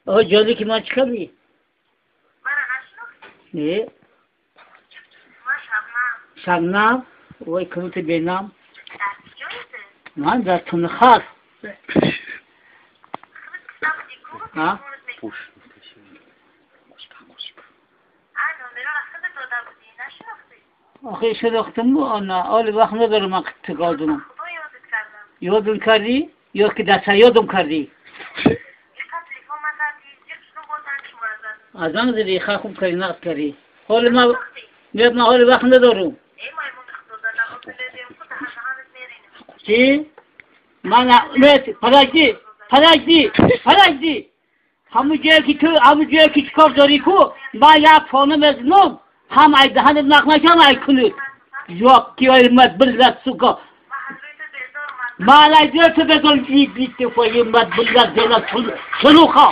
О, ҷоли ки ман чӣ кардӣ? Не? Шабнам? Вой, кунути бенам. Ман дар Тунхар. Охи шинохтам, ана оли вақт надорам, ман қиттиқодунам. Ёдум кардӣ ё ки дар ёдум кардӣ? Аз занг задӣ, ха, хуб кардӣ, нақд кардӣ. Ҳоли ман меяд, ман ҳоли вақт надорам. Чӣ? Ман подожди, подожди, подожди. Ҳамун ҷое ки ту, ҳамун ҷое ки чӣ кор дорӣ ку, ман як фона мезанам, ҳам ай даҳанат нақл накам, ай кунут. Ёб твою мать, блядь, сука. Ман ай ту безор, твою мать, блядь, шлюха.